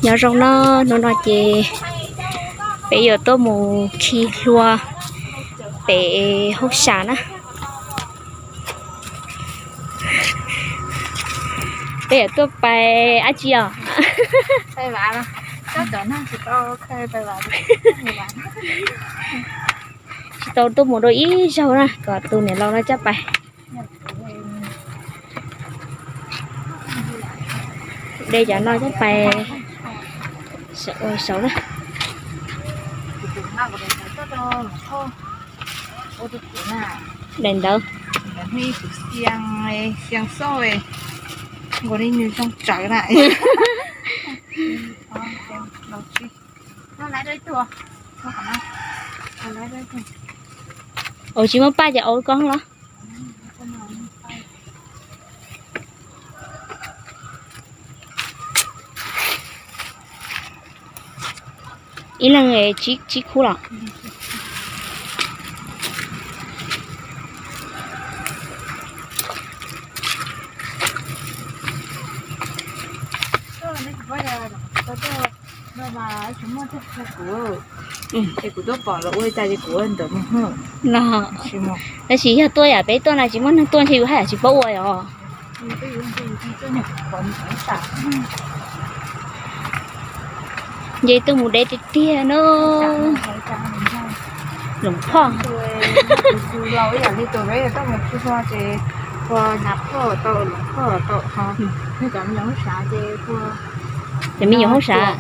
Nyob zoo na, hnub no ces peb yuav tuaj mus khi hlua pem hauj sam na. Peb yuav tuaj pais dab tsi os? Tsis tau tuaj mus dua ib zaug na, kom tus niam laus no coj pais. De cov no coj pais ua saud na. Daim ntawv. Ua tsis muaj paj ces ua koj los. Ib leeg tsib khub los. Es kuv tuaj pom los ua li cas ces kuv ua ntawd mus. Los, tab sis yog tuaj yam peb tuaj no tsis muaj neeg tuaj ntshe yus haj yam tsis paub ua os. Nce tuaj mus deb tiag tiag na. Loos phoj. Cov me nyuam hauj sam.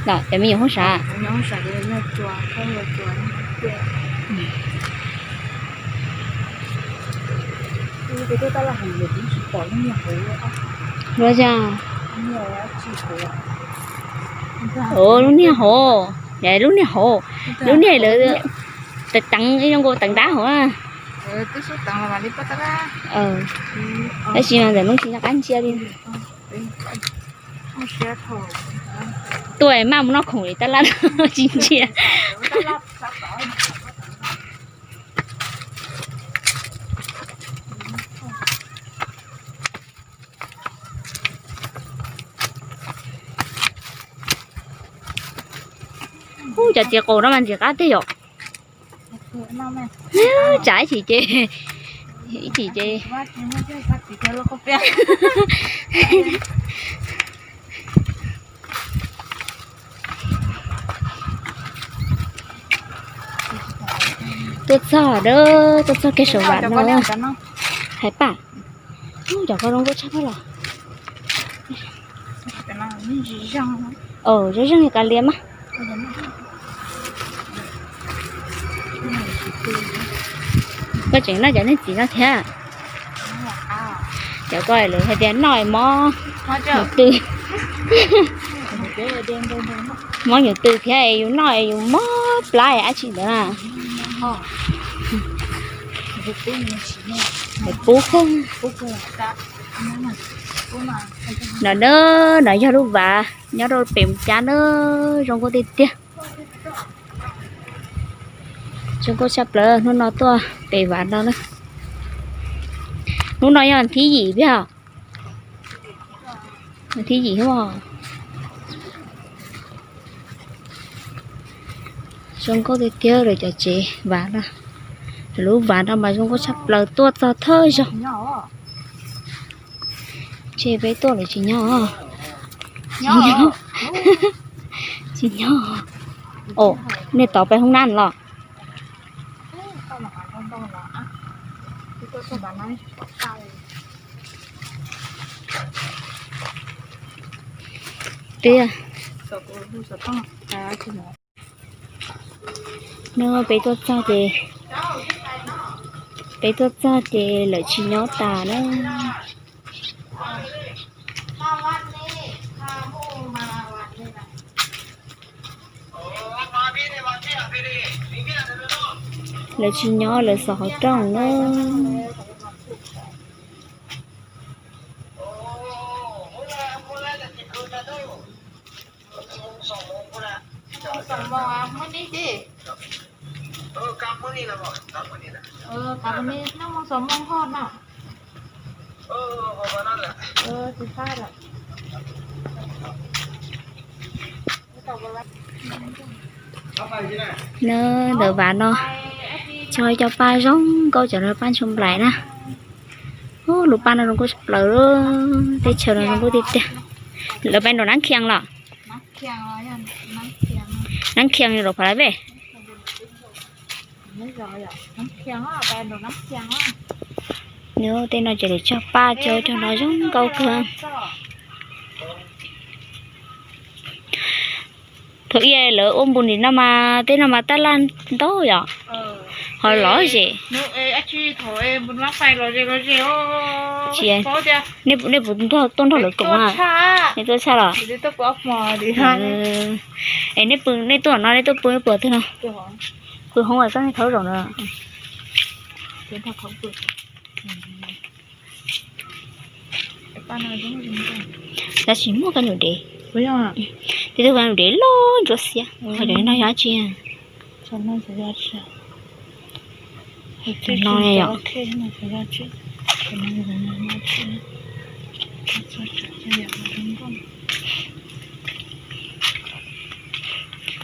Cov me nyuam hauj sam. Lub, lub niag hauv, lub niag hauv, lub niag lawv teev zoo nkaus teev dab hauv. Tab sis mas ntawm no tsis nco qab ntsia li. Tuaj maj mus noj khoom li tab laj tsis ntsia. Ub, cov txiv qaub no mas ntxim qab tiag yom. Tsam ib chim ces, ib chim ces tuaj txog a, tuaj txog kiag saum vam no. Hais pam, cov ko zoo nkauj tshaj plaws los. Zoo zeeg li kav liam mas. Koj tseem noj cov niag txiv no thiab. Cov ko lawv hais tias noj mob nyuj twm, mob nyuj twm thiab es yus noj es yus mob plab dab tsi ntawd na. Pub kawg. No na, no yog lub vaj nyob rau pem cab na, zoo nkauj tiag tiag. Zoo nkauj tshaj plaws, hnub no tuaj pem vaj no na. Hnub no yog thib yim thiab. Thib yim. Zoo nkauj tiag tiag lawv cov tsev vaj no. Lub vaj no mas zoo nkauj tshaj plaws, tuaj txog thawj zaug. Ntshe peb tuaj lawv tsis nyob. Tsis nyob. Os, nej tod peb hoob nab los. Tiag. No peb tuaj txog ces, peb tuaj txog ces lawv tsis nyob tas na. Lawv tsis nyob, lawv xov hauv rooj na. Ntawm vaj no tso cov paj zoo nkauj, cov no paj ntshua nplaim na. Lub paj no zoo nkauj tshaj plaws, teb chaws no zoo nkauj tiag tiag. Lawv pais nram Nab Khias los? Nab Khias rau phav lawv pem. Nyob tej no ces lawv tso paj tso cov no zoo nkauj kawg. Thaum ub lawv ua npus nim no mas tej no mas tab laj ntau yom. Ho lov zem. Nej puas tuaj nrog lawv koom? Nej tuaj tshaj los? Es nej pw, nej tuaj no nej tuaj pw puas twg no? Pw hoob es koj thaub zaum na. Tab sis muaj koj nyuam dev. Tej tug nyuam dev loj ntsuab xiab. Ho cov no yog dab tsi? No yom.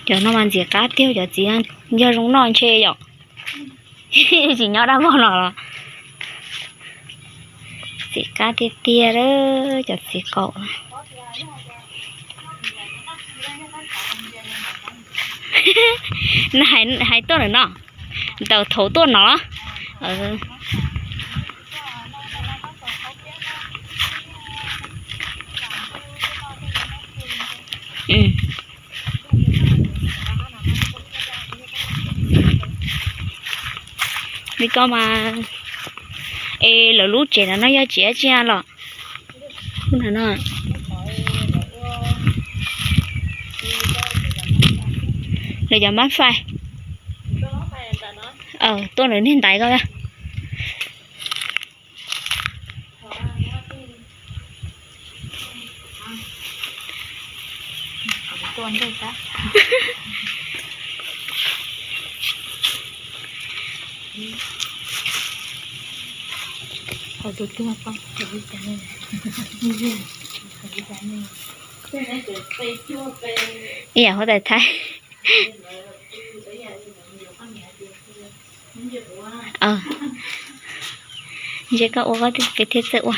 Cov no mas ntxim qab tiag, cov txiv yog zoo noj ntshe yom. Tsis nyob dab mog no los. Txiv qab tiag tiag, cov txiv qaum. Hais tuaj ntawm no, ntawm thaum tuaj no los? Li koj mas, es lawv lub tsev no no yog tsev dab tsi los? Lawv cov mab fais. Tuaj lawv niag ntaiv ko. Ib yam huab tais Thaib. Ntshe koj ua koj peb thiaj txawj ua.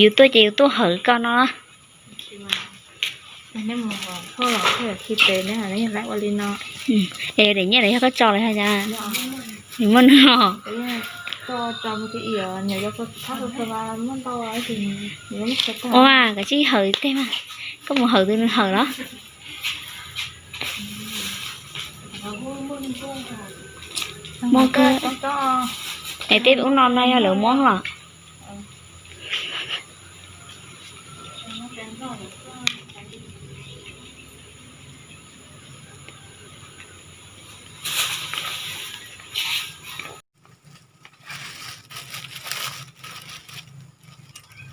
Yus tuaj ces yus tuaj hawm koj no. Es daim nyiaj no yog koj tso los hais tias nws muaj nws os? Ua koj tsis hawm tej mas, koj mus hawm tus nws hawm los? Muaj kawg. Es tej ub no no yog lawv muab los?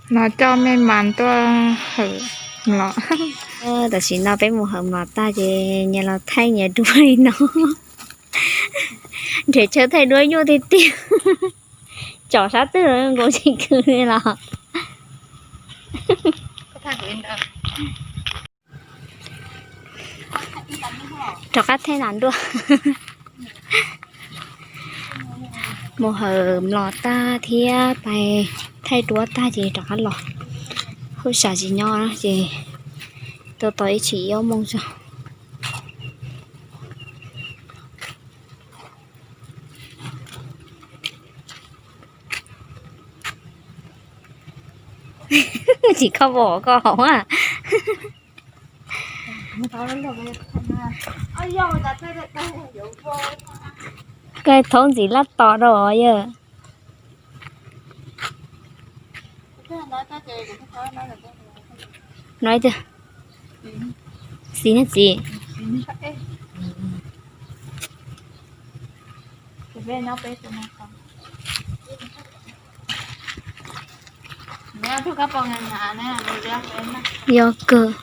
No coj mej mas tuaj hawm mlom. Tam sim no peb mus hawm mlom tag ces nyias los thaij nyias duab li no. Nrhiav chaw thaij duab nyuaj tiag tiag. Tsom sab twg los nkaus tsis khwv li los. Rov qab thaij nas nruab. Mus hawm mlom tag thiab pais thaij duab tag ces rov qab los. Huj sam tsis nyob ces tuaj tos ib tsam ib ob moos tso. Tsis kho pom koj hauv a. Koj thaub ntxiv lab tos rau yawg. No tiag. Xis niag txiv. Yog kawg.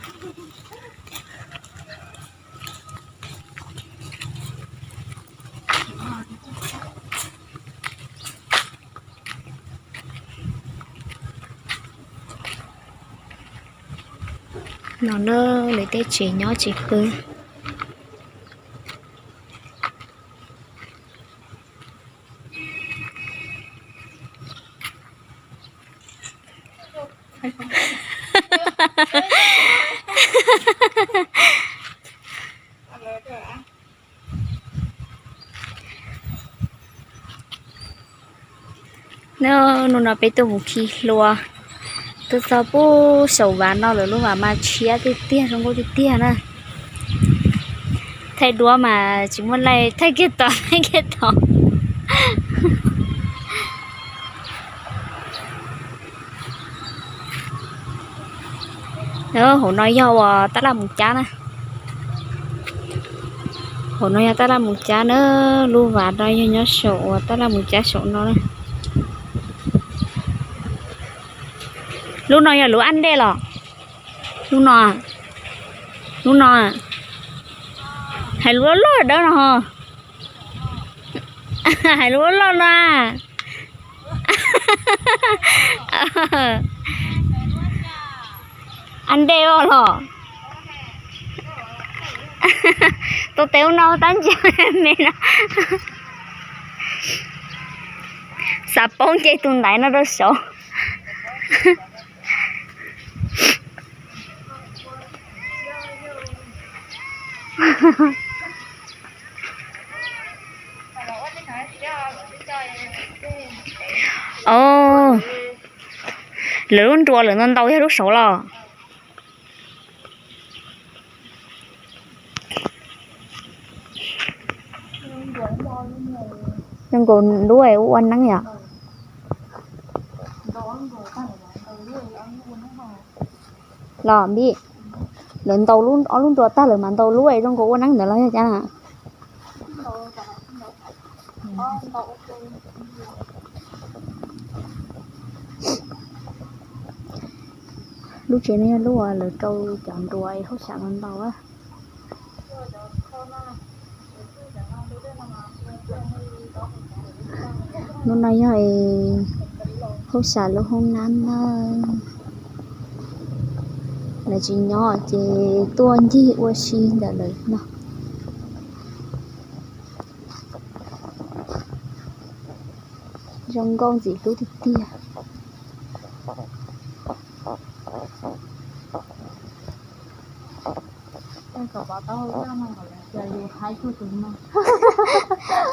No na, lawv tej tsev nyob tsev qw. Hnub no peb tuaj mus khi hlua, tuaj txog pub saum vas no lawm, lub vas mas tshiab tiag tiag, zoo nkauj tiag tiag na. Thaij duab mas tsis muaj laij, thaij kiag tod thaij kiag tod. Hauv no yog uas tab laj mus cab na. Hauv no yog tab laj mus cab na, lub vas no yog nyob saum uas tab laj mus cab saum no na. Lub no yog lub ab ntej los? Lub no, lub no, hais lub loj loj dawb no ho. Hais lub loj loj no. Ab ntej os los. Tau tes ub no tab ntsia me no. Xav paub nce tus ntaiv no rau saud. Os, lawv lub nruas lawv ntau ntau yog lub saud los? Zoo nkaus lub ua neeb yom. Los npib, lawv ntaus ob lub nruas tag lawm mas ntaus lub zoo nkaus ua neeb ntawd los yog cas na? Lub tsev no yog lub uas lawv rau cov nruas hauj sam los ntaus. Lub no yog hauj sam lub hoob nab na. Lawv tsis nyob ces tuaj ncig ua si ntawm lawv no. Zoo nkauj ntxim hlub tiag tiag.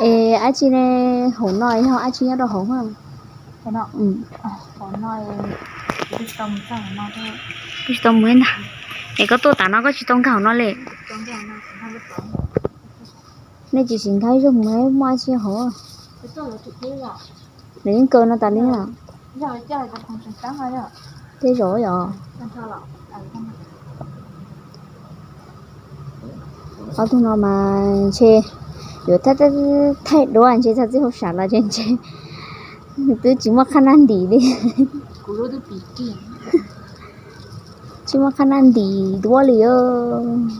Es dab tsi ne, hauv no yog dab tsi nyob rau hauv? Kuv tsis tau mus ntag. Es koj tuaj tas no koj tsis tau nkag hauv no li? Nej tsis sim nkag ib zaug mus muaj dab tsi hauv? Nws yeej kaw no tas li na. Tej zaum yom. Ob tug no mas ntshe yuav thaij duab ntshe txog txij hauj sam los ces ntshe twb tsis muaj qhab nab ntim li. Tsis muaj qhab nab ntim duab li os.